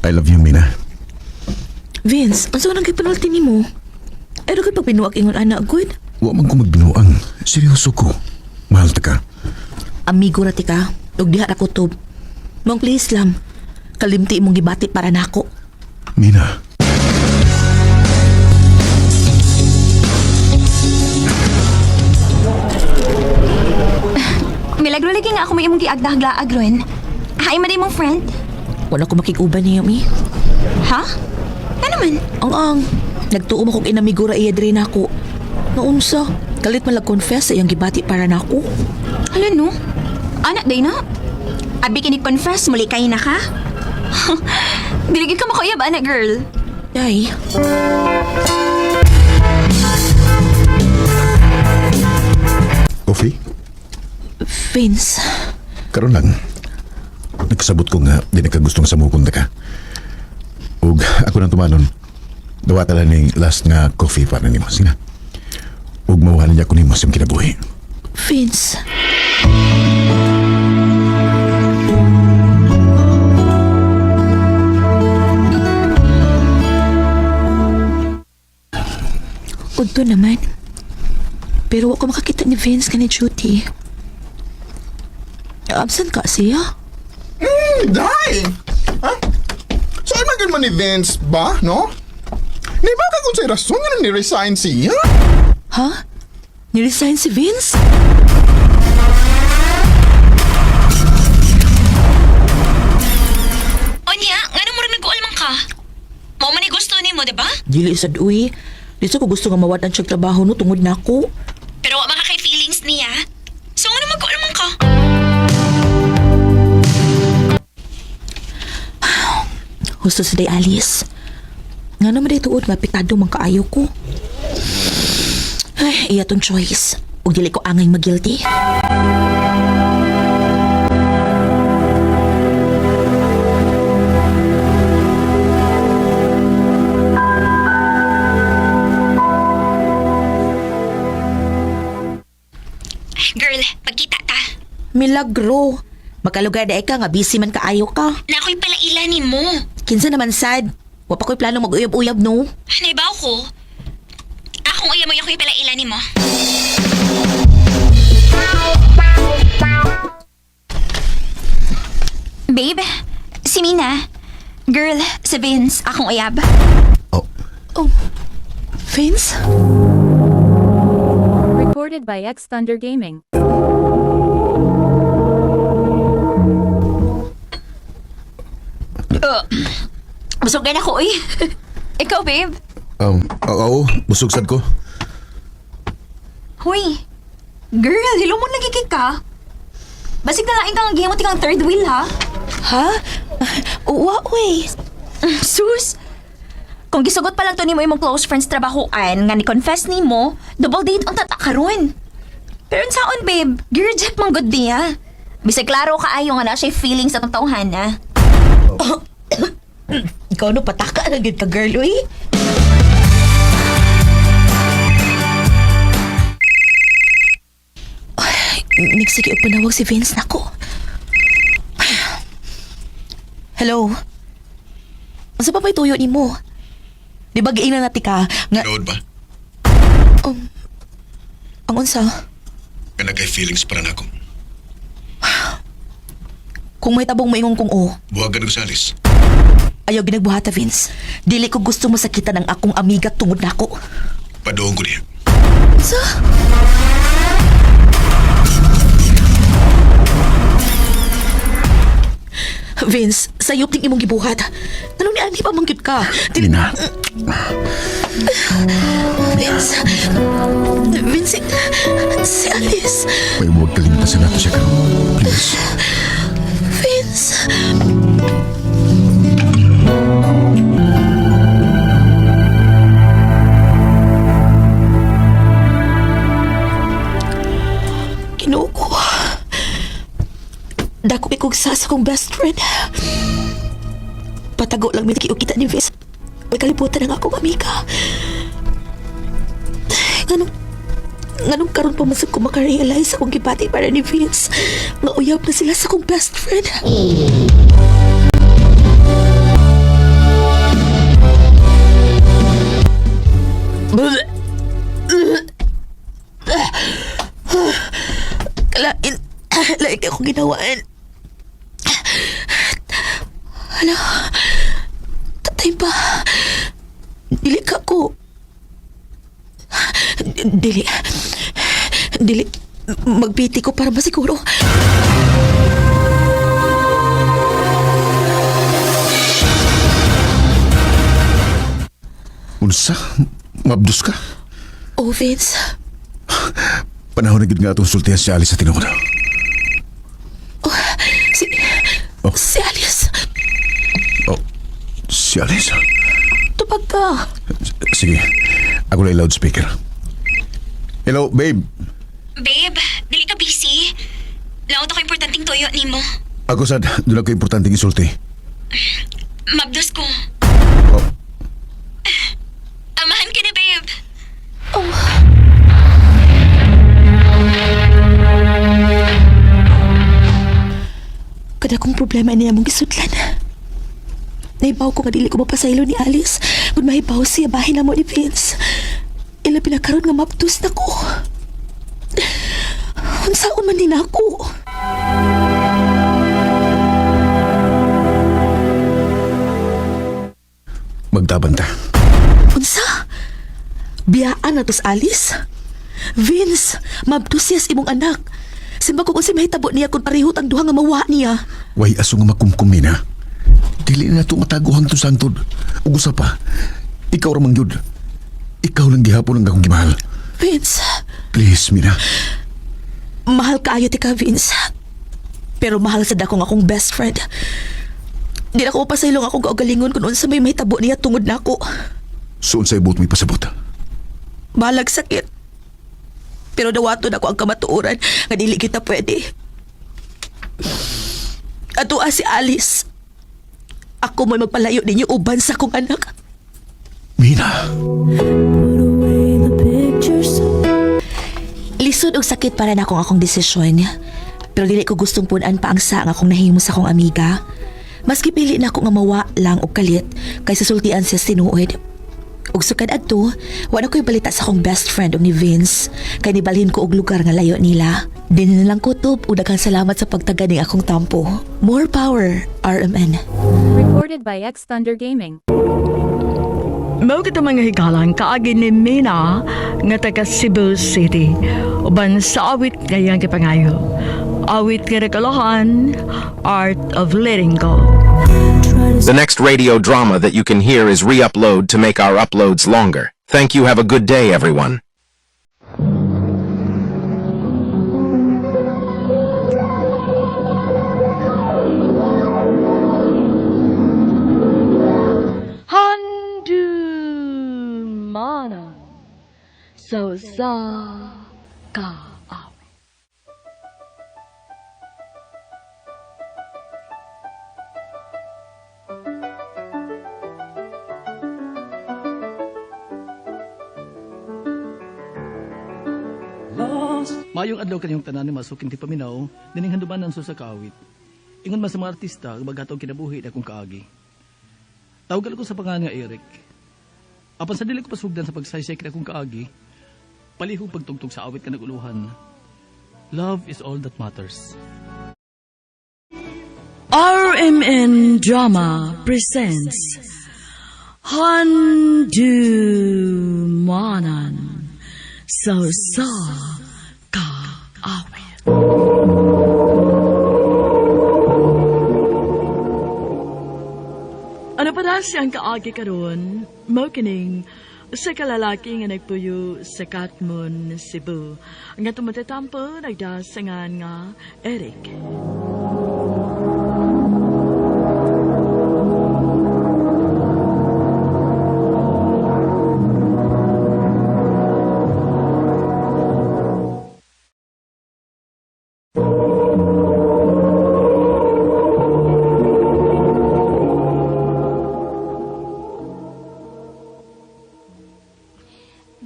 I love you, Mina. Vince, unsa nang gipanulti nimo? Ay ra pag binuag ingon anak good. Wa man ko magbinuang. Seryoso ko. Mahal ta ka. Amigo ra ti ka. Ug diha ra ko tub. Mong please lang. Kalimti imong gibati para nako. Mina. Milagro lagi nga ako may imong giagdahaglaag ron. Hay man mong friend. Wala ko makig-uban niyo mi. Ha? Ano man? Ang ang. Nagtuo mo kog inamigo ra iya diri nako. Naunsa? Kalit man lag confess sa iyang gibati para nako. Hala no? Anak day na. Abi kini confess muli kay na ka. Dili gyud ka makauyab ana girl. Day. Coffee? Vince. Karon lang. Nagkasabot ko nga di nagkagustong samukon ta ka. Ug ako nang tumanon. Dawata lang ning last nga coffee para nimo. Sina. Ug mawala niya ko nimo sa imong kinabuhi. Vince. Udto naman. Pero wa ko makakita ni Vince kani duty. Absent ka siya? Day! Ha? Saan man gud man ni Vince ba, no? Ni ba ka kung sa rason nga ni-resign siya? Ha? Niresign si Vince? Onya, ngano mo rin nag-uol man ka? Mao man ni gusto nimo, di ba? Dili sad uy. Di sa ko gusto nga mawad-an siya trabaho no tungod nako. Pero wa makakay feelings niya. So ngano mag-uol man ka? Husto sa day Alice. Nga naman day tuod nga pitado man kaayo ko. Ay, iya tong choice. Ug dili ko angay magilty. Girl, pagkita ta. Milagro. Makalugar dae ka nga busy man kaayo ka. Na ako'y palaila nimo. Kinsa naman sad. Wa pa ko'y plano mag-uyab-uyab no. Naibaw ko. Akong uyab mo ako'y palaila nimo. Babe, si Mina. Girl, si Vince, akong uyab. Oh, Oh. Vince? Recorded by X Thunder Gaming. Busog na ako, uy. Ikaw, babe. Oo, busog sad ko. Huy. Girl, hilo mo nagigig ka. Basig na lain kang gihimot kang third wheel, ha? Ha? Wa uy. Sus! Kung gisugot pa lang to nimo imong close friends trabahoan nga ni-confess nimo, double date ang tata karon. Pero unsaon babe, gi-reject man gud niya. Bisag klaro kaayo nga na siya feelings sa atong tawhana. Ikaw no pataka na gid ka girl uy. Ay, nagsige og panawag si Vince nako. Hello. Unsa pa may tuyo nimo? Di ba giingnan nati ka nga Tinuod ba? ang unsa? Nga nagkay feelings para nako. Kung may tabong moingon kong o, Buhagan ko sa alis. ayaw ginagbuhata Vince. Dili ko gusto mo sakitan ang akong amiga tungod nako. Padoong ko niya. Unsa? Vince, sayop ting imong gibuhat. Tanong ni Andy pa mangyud ka. Mina. Vince. Vince, si Alice. May huwag kalimtasan nato siya karon. Please. Vince. Ginoo ko. Dako kay kog sa akong best friend. Patago lang mi kita ni Vince. May kalibutan ang akong amiga. Nganong nganong karon pa man sad ko makarealize akong gibati para ni Vince. Nga uyab na sila sa akong best friend. kaginawaan. Hala, tatay ba? Dili ka ko. Dili. Dili. Magbiti ko para masiguro. Unsa? Mabdos ka? Oh, Vince. Panahon na gid nga atong sultihan si Alice sa tinuod. Oh, si... Oh. Si Alice. Oh, si Alice? Tupag ka. Sige, ako lang loudspeaker. Hello, babe. Babe, dili ka busy. Laot ako importanteng tuyo nimo. Ako sad, doon ako importanteng isulti. Mabdos ko. Oh. Amahan ka na, babe. Oh. Kada kong problema niya mong gisudlan. Naibaw ko nga dili ko mapasaylo ni Alice. Kung mahibaw siya, bahin na mo ni Vince. Ila pinakaroon nga maptus na ko. Unsaon man din ako. Magtabanta. Unsa? Biyaan na tos Alice? Vince, mabdos siya sa imong anak. Simba ko kung si mahitabo niya kung parehot ang duha nga mawa niya. Way aso nga makumkum nina. Dili na to matago hangtod sa hangtod. Ug usa pa, ikaw ra man gyud. Ikaw lang gihapon ang akong gimahal. Vince, Please, Mina. mahal kaayo ti ka, Vince. Pero mahal sa dakong akong best friend. Di na ko mapasaylong akong kaugalingon kung unsa may mahitabo niya tungod nako. Suon sa ibot may pasabot. Balag sakit. Pero dawaton ako ang kamatuoran nga dili kita pwede. Ato si Alice. Ako mo'y magpalayo ninyo uban sa akong anak. Mina! Lisod og sakit para na akong akong desisyon. Pero dili ko gustong punan pa ang sa nga akong nahimo sa akong amiga. Maski pili na ako nga mawa lang og kalit kaysa sultian siya sa tinuod. Ug sukad adto, wala ko'y balita sa akong best friend og ni Vince kay nibalhin ko og lugar nga layo nila. Dinhi na lang kutob ug daghang salamat sa pagtaga ning akong tampo. More power, RMN. Recorded by X Thunder Gaming. Mao kita mga higalan kaagi ni Mina nga taga Cebu City. Uban sa awit nga iyang gipangayo. Awit nga nagkalahan, Art of Letting Go. The next radio drama that you can hear is re-upload to make our uploads longer. Thank you. Have a good day, everyone. Handumana so sa kaawit. Mayong adlaw kanyong tanan ni masuking ti paminaw, dining handumanan so sa kaawit. Ingon man sa mga artista, magatog kinabuhi na kong kaagi. Tawagan ko sa pangalan nga Eric. Apan sa dili ko pasugdan sa pagsaysay kina akong kaagi, palihog pagtugtog sa awit ka naguluhan. Love is all that matters. RMN Drama presents Handumanan So Sa Kaawit. Ano pa na siyang kaagi karon? Mao kining sa kalalaki nga nagpuyo sa Katmon, Cebu. Nga tumatatampo nagdasangan nga Eric.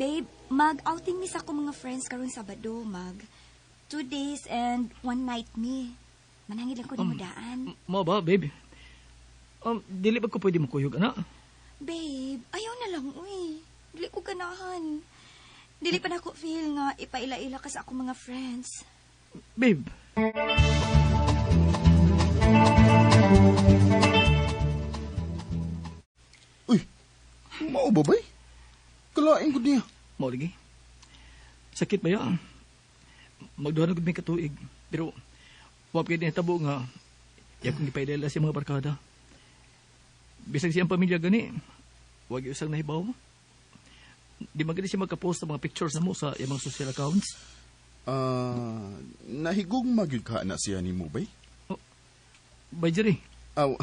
Babe, mag-outing mi sa akong mga friends karon Sabado, mag 2 days and one night mi. Manangil lang ko nimo daan. Mo ba, babe? Dili ba ko pwede makuyog, ana? Babe, ayaw na lang, uy. Dili ko ganahan. Dili pa na ko feel nga ipaila-ila ka sa akong mga friends. Babe. Uy, mao ba bay? Kalain ko niya. Mao lagi. Sakit ba ya? Magduha na gud mi katuig. Pero wa pa nahitabo nga iya kong gipailala sa mga barkada. Bisag siyang pamilya gani, wa gyud usang nahibaw. Di man gani siya magka-post sa mga pictures namo sa iyang mga social accounts. Ah, nahigugma gyud ka na siya nimo bay? Bay Jerry, Aw,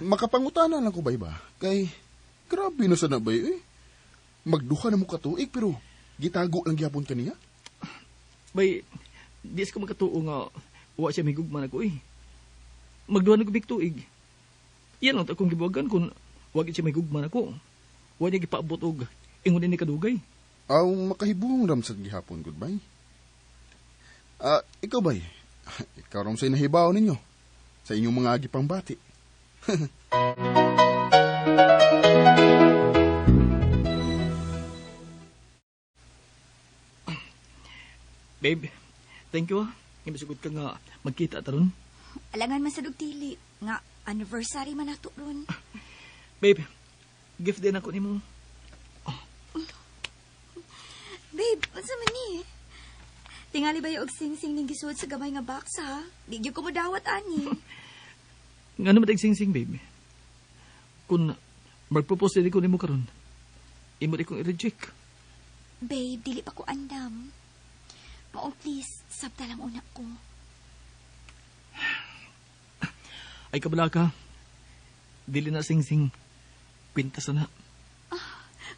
makapangutana lang ko bay ba? Kay grabe na sa na bay eh. Magduha na mo katuig pero gitago lang gyapon kaniya. Bay, di sa ko makatuo nga wa siya migugma nako eh. Magduha na ko tuig. Iyan lang ta akong gibuwagan kung wa gid siya migugma nako. Wa niya gipaabot og ingon ini kadugay. Aw, makahibong ram sa gihapon gud bay. Ah, ikaw bay. Ikaw ram sa nahibaw ninyo sa inyong mga gipangbati. Babe, thank you ah. Nga misugod ka nga magkita taron. Alangan man sa dugtili nga anniversary man nato ron. Babe, gift din ako nimo. Babe, unsa man ni? Tingali ba og sing-sing ning gisuod sa gamay nga box ha? Di gyud ko modawat ani. Nga naman tag sing-sing, babe. Kung mag-propose din ko nimo karon, imo di kong i-reject. Babe, dili pa ko andam. Maong please, sabta lang una ko. Ay kabala ka. Dili na sing-sing. Kwintas na na.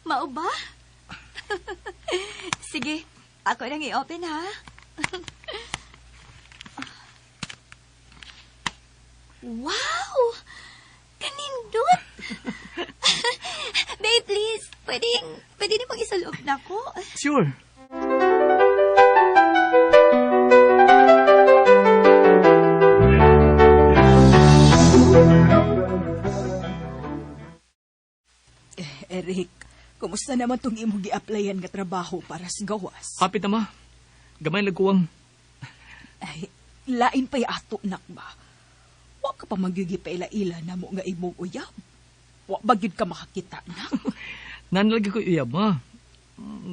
Mao ba? Sige, ako nang i-open ha. Wow! Kanindot! Babe, please, pwede nimong isaloob na ko. Sure. Eric, kumusta naman tong imong gi-applyan nga trabaho para sa gawas? Happy na ma. Gamay lang kuwang. Ay, lain pa'y ato nak ba? Wa ka pa magyugi paila-ila na mo nga imong uyab. Wa ba gyud ka makakita nak? Nanalagi ko uyab ma.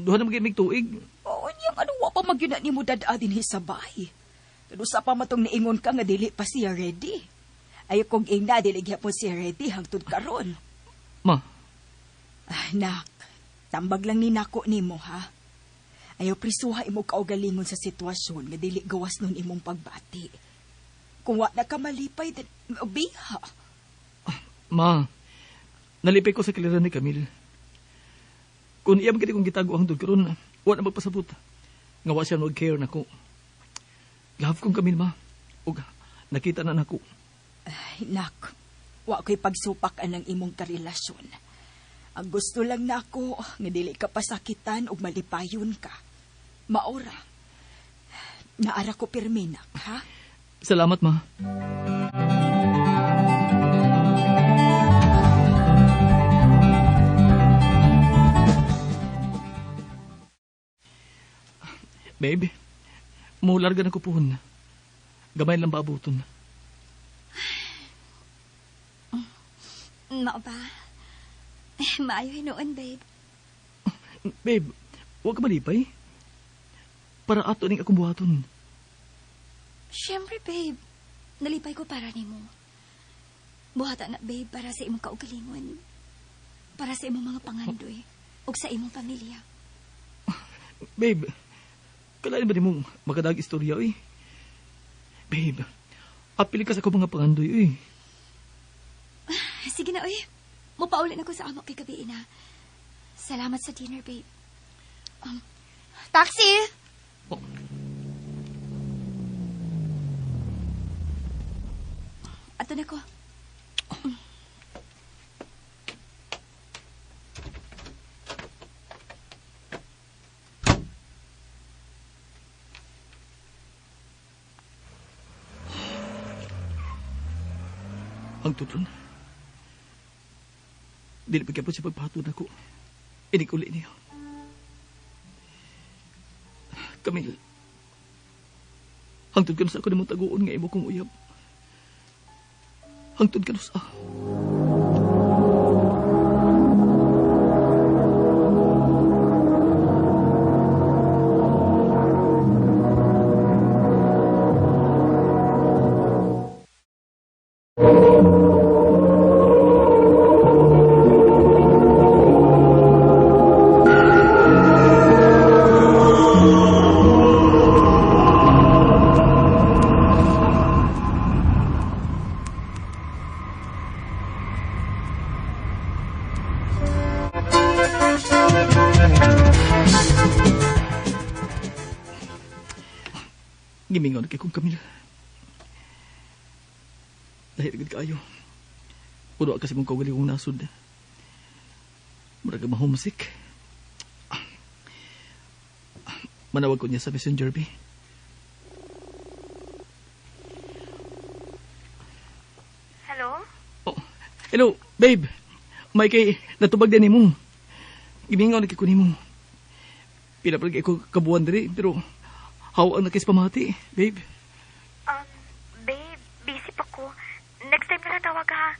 Duha na magimig tuig. Oo, niyang ano, wa pa magyud na nimo dad-a dinhi sa bahay. Pero sa pa matong niingon ka nga dili pa siya ready. Ay kung ingna dili gyapon siya ready hangtod karon. Ma, Ay, nak, tambag lang ni nako nimo ha. Ayaw prisuha imo kaugalingon sa sitwasyon nga dili gawas nun imong pagbati. Kung wa na ka malipay, then, biha. ma. Nalipay ko sa kaliran ni Camille. Kung iya man kong gitago ang karon, wa na magpasabot. Nga wa siya mag-care nako. Love kong Camille, ma. Ug nakita na nako. Ay, nak, wa ko'y pagsupak anang imong karelasyon. Ang gusto lang nako nga dili ka pasakitan ug malipayon ka. Maora. Naara ko pirmi, nak, ha? Salamat, ma. Babe, mularga na ko puhon. Gamay lang baabuton. Mao ba? Maayo hinuon, babe. Babe, huwag ka malipay. Para ato ning akong buhaton. Siyempre, babe. Nalipay ko para nimo. Buhata na, babe, para sa imong kaugalingon. Para sa imong mga pangandoy. Ug sa imong pamilya. Babe, kalain ba nimong makadag istorya, eh? Babe, apili ka sa akong mga pangandoy, eh. Sige na, oy. Mupaulin ako sa amo kay gabi na. Salamat sa dinner, babe. Taxi! Oh. Ato na ko. Ang tutron. Dili pa gyapon siya pagpahatod nako. Inig uli niyo. Camille, hangtod ko na sa ako nimong taguon nga imo kong uyab. Hangtod kanus-a. Gimingaw na kay kong Camille. Dahil agad kaayo. Puno kasi mong kaugalingong nasod. Murag ka ma-homesick. Manawag ko niya sa messenger, be. Hello? Oh, hello, babe. May kay natubag din nimo. Gimingaw na kay ko nimo. Pila pa ko kabuan diri, pero how ang nakis pamati, babe? Babe, busy pa ko. Next time na lang tawag ha.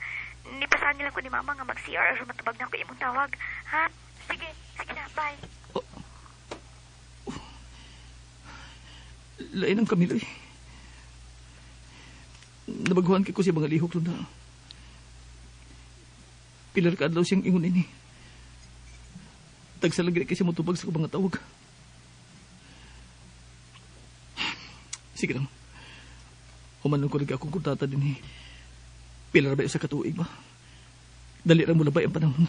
Nipasahan nila ko ni mama nga mag-CR aron matubag na ako imong tawag. Ha? Sige, sige na, bye. Oh. Oh. Lain ang Camilo eh. Nabaguhan kay ko siya mga lihok na. Pilar ka adlaw siyang ingon ini. Tagsalag kasi motubag sa mga tawag. Sige lang. Humanong ko rin akong kontrata din eh. Pilar ba sa katuig ba? Dali ra mo labay ang panahon.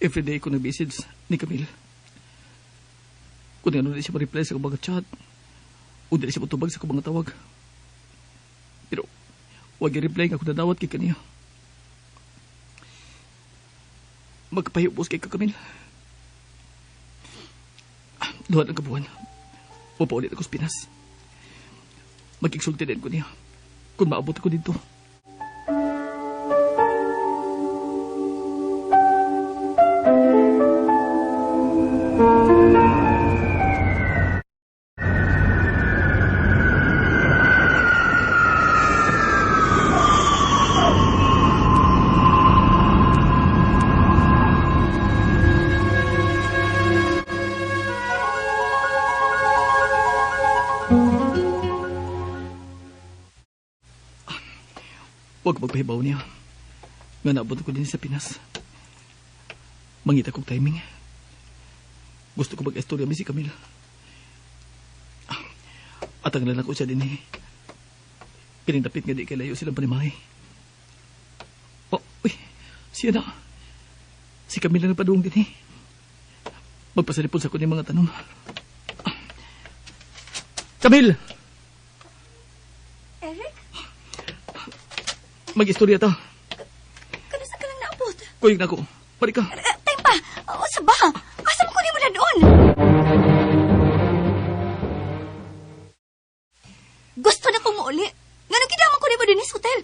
Every day ko nag-message ni Camille. Kung ano na siya ma-reply sa akong mga chat, o di na siya matubag sa akong mga tawag. Pero, wag i-reply nga kung nadawat kay kaniya. Magpahibos kay ka, Camille. Duha ng kabuhan. Mapaulit ako sa Pinas. Magigsulti din ko niya kung maabot ako dito. Huwag magpahibaw niya. Nga naabot ko din sa Pinas. Mangita kong timing. Gusto ko mag-istorya mi si Camille. At ang lalak ko siya din eh. Pinindapit nga di kay layo silang panimahe. Oh, uy, siya na. Si Camille na nagpaduong din eh. Magpasalipon sa ko ni mga tanong. Camille! Eric? Mag-istorya ta. Kanusa ka lang naabot? Kuyog na ko. Balik ka. Time pa! O sa ba? Asa mo kunin mo na doon? Gusto na kong muuli. Nganong kinamang kunin mo din sa hotel?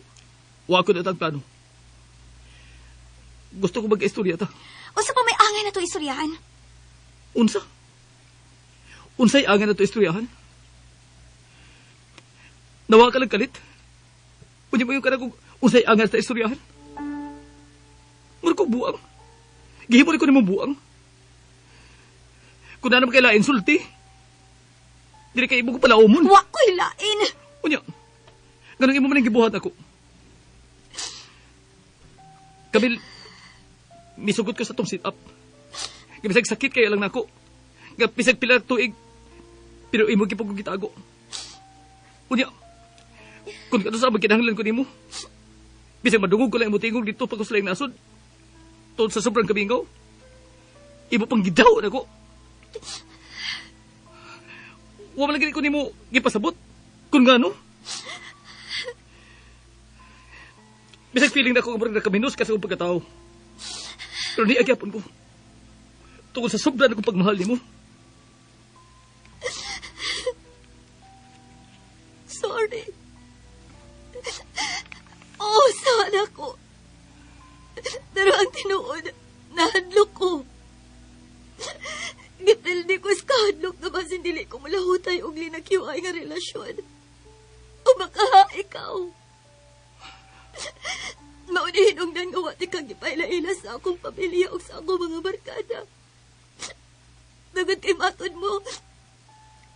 Wa ko na tang plano. Gusto ko mag-istorya ta. Unsa pa may angay na to istoryahan? Unsa? Unsay angay na to istoryahan? Nawa ka lang kalit. Unya mo yung kanang kung unsay angay sa istoryahan? Mura ko buang. Gihimo rin ko nimo buang. Kung na naman kay lain sulti. Dili kay imo ko pala umon. Wa ko'y lain. Unya, ganun imo man ang gibuhat ako. Kabil, misugot ko sa tong sit-up. Bisag sakit kaya lang nako. Nga bisag pila tuig, pero imo gipog ko gitago. Unya, kung kato sa magkinahanglan ko nimo, bisag madungog ko lang imo tingog dito pag laing nasod. Tuod sa sobrang kamingaw. Imo pang gidaw nako. Wa man lagi ko nimo gipasabot. Kung ngano? Bisag feeling na ako nga nakaminos kasi akong pagkatao. Pero ni agyapon ko. Tungkol sa sobra na kong pagmahal nimo. Sorry. Oo, sana ko. Pero ang tinuod, nahadlok ko. Basin dili ko malahutay og linakyuay nga relasyon. O baka ikaw. Maunihin og nang wa ti kang gipaila-ila sa akong pamilya o sa akong mga barkada. Tungod kay matod mo,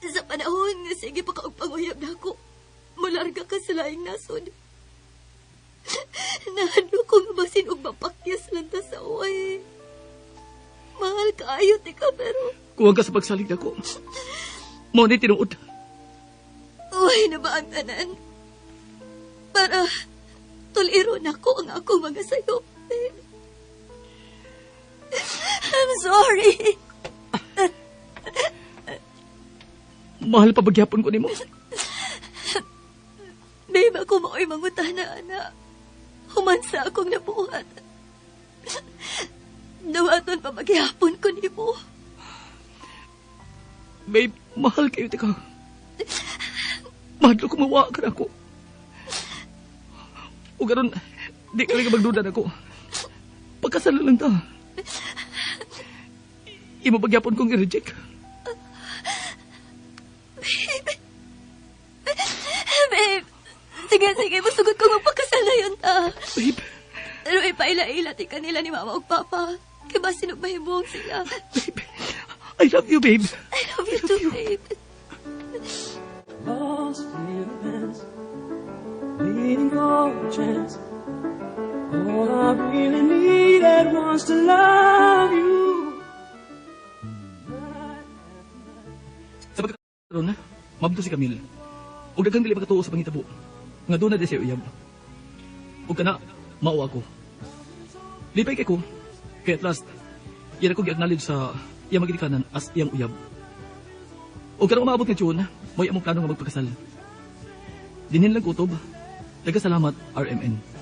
sa panahon nga sige pa ka og panguyab nako, mularga ka sa laing nasod. Nahadlo ko nga basin og mapakyas lang ta sa uway. Mahal kaayo ti ka pero Kuwang ka sa pagsalig nako. Mao ni tinuod. uway na ba ang tanan? Para tuliro nako ang akong mga sayop. Babe. I'm sorry. Mahal pa bagyapon ko nimo. Babe, ako mao'y mangutana, ana. Human sa akong nabuhat. Dawaton pa maghihapon ko nimo. Babe, mahal kayo tika. Mahal ko mawa ka nako. O karon, di ka lang magduda nako. Pagkasal na lang ta. Imo pagyapon kong i-reject. Babe, sige, sige, masugot ko magpakasal na yun ta. Babe, Pero ipaila-ila ti kanila ni mama ug papa. Kay basin og mahimong sila. Babe, I love you, babe. I love you too, babe. Lost events, waiting for a chance. All I really needed was to love you. Sa pagkakaroon na, mabdo si Camille. Ug daghang dili makatuo sa pangitabo. Nga doon na di siya uyab. Ug kana, mao ako. Lipay kay ko, kay at last, yan ako gi-acknowledge sa iyang magilikanan as iyang uyab. Ug karong umaabot nga June, mo'y among plano nga magpakasal. Dinhin lang kutob. Daghang salamat, RMN.